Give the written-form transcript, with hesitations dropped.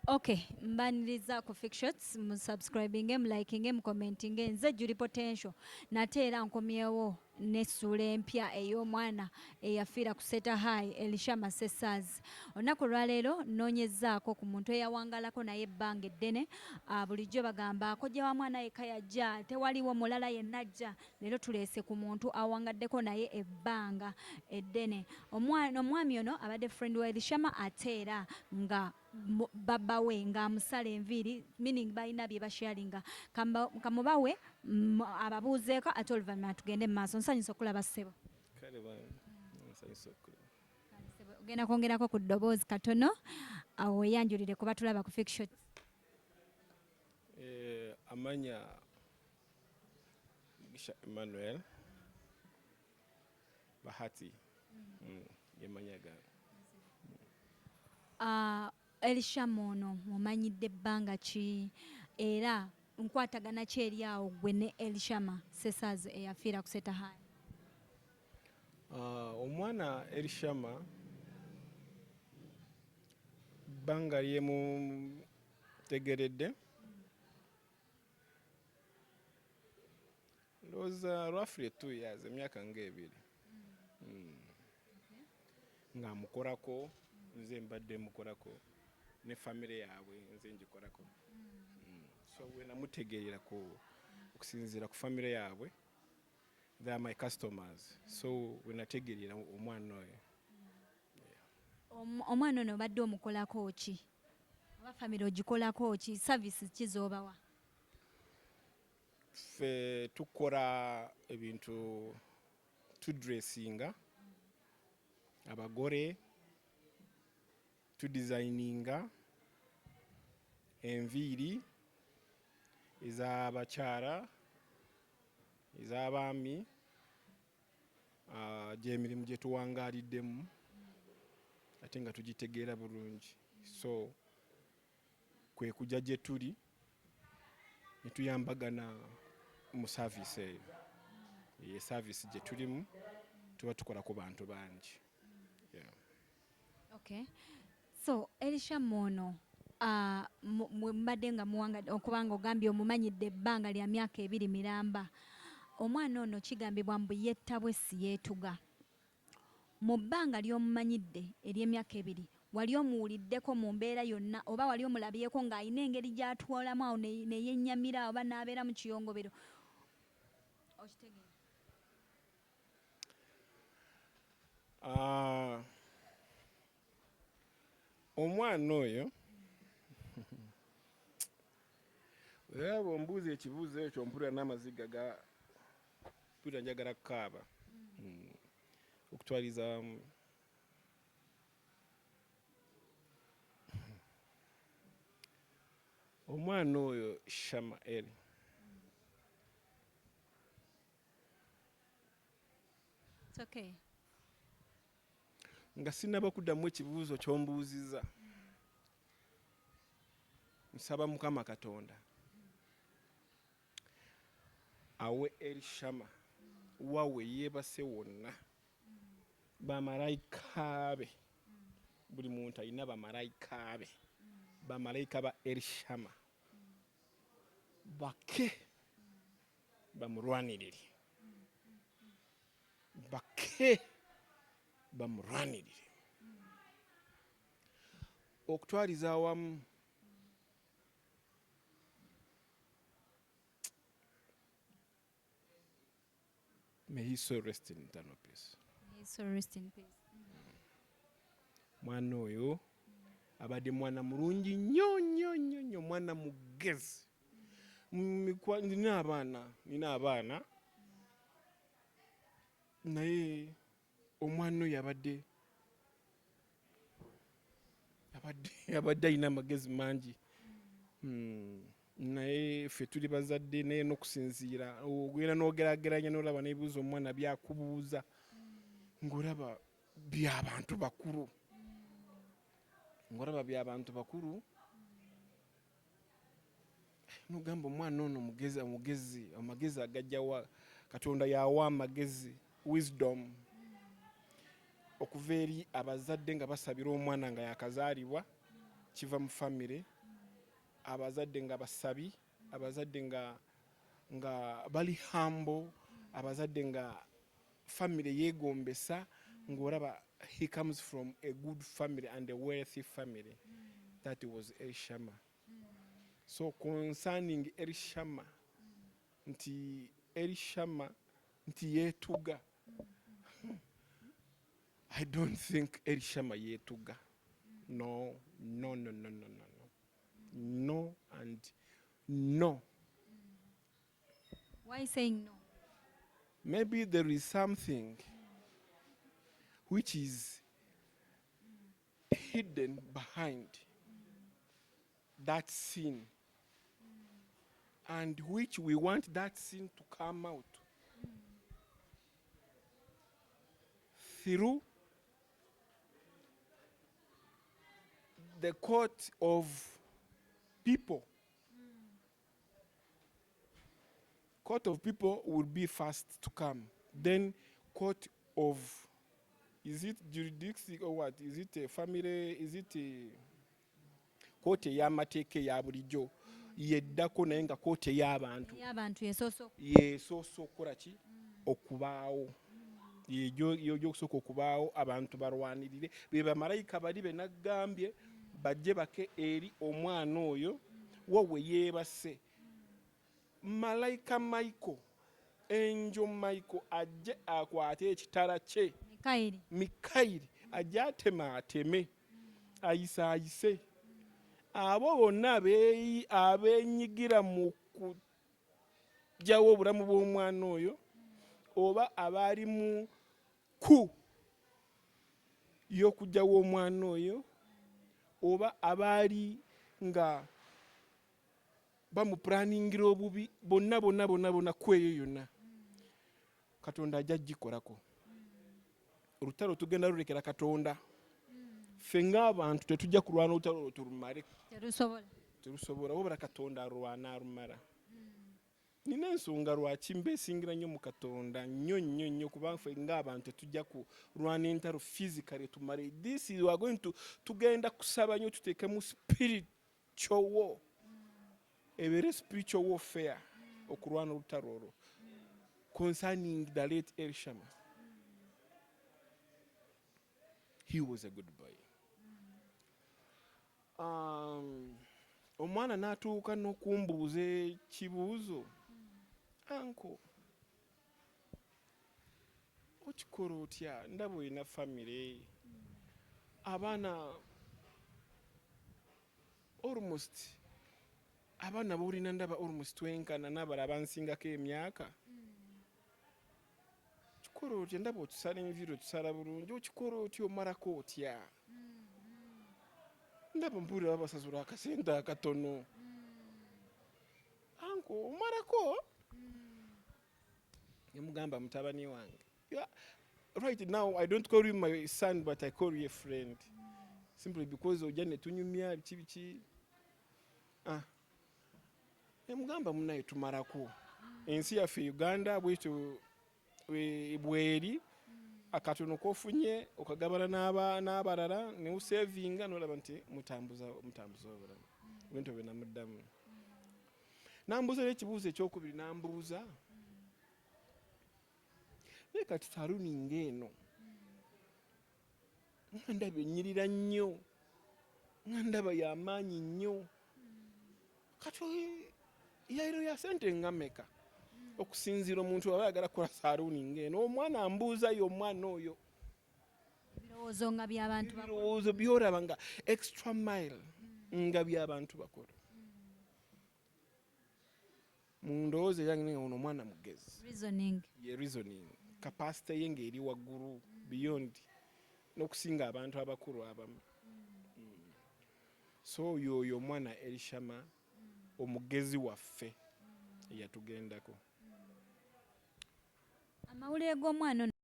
Okay, mbaniriza ku Fik Shots, mu subscribinge, mu likinge, mu commentinge. Nze Julie Potential nate era nkomyewo n'essuula empya ey'omwana eyafiira ku Seta High, Elishama Sesaz. Olunaku olwaleero nnoonyezzaako ku muntu eyawangalako naye ebbanga eddene. Bulijjo bagamba akojja wa mwana yekka yajja, tewaliwo mulala yenna ajja. Leero tuleese ku muntu awangaddeko naye ebbanga eddene. Omwami ono abadde friend wa Elishama ate era nga baba we ng'amusala enviiri, meaning balina bye basharinga. Kamubawe ababuuzeeko ate oluvannyuma tugende mu maaso. Nsanyusa okulaba ssebo. Kale nsanyusa okulaba. Ogenda kwongerako ku ddoboozi katono awo weeyanjulire kuba tulaba ku Fik Shots. Amanya Mugisha Emmanuel Bahati, gemanya gange. Elishama ono mumanyidde ebbanga ki era nkwatagana ki eri awo gwe ne Elishama Sesaz eyafiira ku Seta High? Omwana Elishama bbanga lyemutegeredde ndowooza roughly 2 years, emyaka nga 2, nga mukolako. Nze mbadde mukolako ne famire yaabwe, nze ngikolako. So we namutegeerera ku okusinziira ku famire yaabwe, they are my customers, so we nategeerera omwana oyo. Omwana ono obadde omukolako ki oba famire ogikolako ki, services ki z'obawa? Ffe tukola ebintu, tudressinga abagore, tudesigninga enviiri ez'abakyala, ez'abaami, gyemirimu gye tuwangaaliddemu ate nga tugitegeera bulungi. So kwe kujja gye tuli ne tuyambagana mu service eyo. Ye service gye tulimu, tuba tukola ku bantu bangi, yeah. Okay. So Elishama ono mwe mbadde nga muwanga okubanga ogambye omumanyidde ebbanga lya myaka 2 miramba. Omwana ono kigambibwa mbu yetta bwe si yeetuga. Mu bbanga ly'omumanyidde ery'emyaka 2, wali omuwuliddeko mu mbeera yonna oba wali omulabyeko ng'alina engeri gy'atwalamu awo ne yennyamira oba n'abeera mu kiyongobero? Okitegeera? Omwana oyo era bw'ombuuza ekibuuzo ekyo mpulira n'amaziga ga mpulira njagala kukaaba. Okutwaliza awamu, omwana oyo Shama Eli It's okay. Nga sinnaba kuddamu ekibuuzo ky'ombuuzizza, nsaba Mukama Katonda awe Elishama wawe yeebase wonna bamalayika be. Buli muntu alina bamalayika be. Bamalayika ba Elishama bake bamulwanirire, bake bamulwanirire. Okutwaliza awamu, may he so rest in eternal peace. May his soul rest in peace. Mwana oyo abadde mwana mulungi nnyo nnyo nnyo nnyo, mwana mugezi. Nina abaana, nina abaana, naye omwana oyo abadde alina amagezi mangi. Naye ffe tuli bazadde, naye n'okusinziira ogenda n'ogerageranya n'olaba n'ebibuuzo omwana byakubuuza ng'olaba byabantu bakulu, ng'olaba byabantu bakulu, nogamba omwana ono mugezi, omugezi, amagezi agajjawa? Katonda yawa amagezi, wisdom okuva eri abazadde nga basabira omwana nga yakazaalibwa, kiva mu famire. Abazadde nga basabi, abazadde nga bali humble, abazadde nga family yeegombesa, ng'olaba he comes from a good family and a wealthy family. That was Elishama. So concerning Elishama, nti Elishama nti yeetuga, I don't think Elishama yeetuga. No, no, no, no, no, no, no, no and no. Why saying no? Maybe there is something which is hidden behind that sin and which we want that sin to come out through the court of people. Court of people will be first to come, then court of, is it jurisdiction or what? Is it a family? Is it a kooti ey'amateeka eya bulijjo yeddako, naye nga kooti ey'abantu yesoose okukola ki? Okubaawo. Yokusooka okubaawo, abantu balwanirire be bamalayika bali be naggambye bajje bake eri omwana oyo wo we yeebase. Malayika Michael, Angel Michael, ajje akwate ekitala kye. Mikayiri ajje ateme ateme, ayise ayise abo bonna abenyigira mu kuggyawo obulamu bw'omwana oyo, oba abaali mu ku y'okuggyawo omwana oyo, oba abaali nga bamupulaningira obubi, bonna bonna bonna bonna ku eyo yonna Katonda ajja gikolako. Olutalo tugenda lulekera Katonda. Ffe ng'abantu tetujja kulwana olutalo olwo tulumale, terusobola, wabula Katonda alwana alumala. Nina ensonga lwaki mbeesingira nnyo mu Katonda nnyo nnyo nnyo, kubanga ffe ng'abantu tetujja kulwana entalo physically tumale. This is, we are going to, tugenda kusaba nnyo, tuteekemu spiritual war, ebeere spiritual warfare okulwana olutalo olwo concerning the late Elishama. He was a good boy. Omwana n'atuuka n'okumbuuza ekibuuzo, "Uncle, okikola otya? Ndaba olina famire, abaana, almost abaana boolina ndaba almost twenkana n'abalala bansingako emyaka. Okikola otya? Ndaba otusala enviiri, otusala bulungi, okikola otya? Omalako otya? Ndaba mpulira babasasula akasente akatono. Uncle, omalako?" Nemugamba, "Mutabani wange, right now I don't call you my son, but I call you a friend, simply because ojja netunyumya biki biki." Ah. Nemugamba, "Munaye, tumalako. Ensi yaffe Uganda bwetyo bweri, akatono kofunye okagabana n'abalala, neusavinga nolaba nti mutambuza mutambuza obulamu." Bwentyo bwe namuddamu. Nambuuza era ekibuuzo ekyokubiri, nambuuza, "Naye kati saluni ng'eno nga ndaba ennyirira nnyo, nga ndaba y'amaanyi nnyo, kati yairo ya sente nga mmeka okusinziira omuntu aba ayagala kukola saluuni ng'eno?" Omwana ambuuzayo, omwana oyo. Ebirowoozo nga by'abantu bakulu. Ebirowoozo byolaba nga extra mile, nga by'abantu bakulu. Mu ndowooza eyange nga ono omwana mugezi. Reasoning. Ye reasoning capacity ye ng'eri waggulu beyond n'okusinga abantu abakulu abamu. So oyo oyo omwana Elishama omugezi waffe eyatugendako. Amawulire g'omwana ono.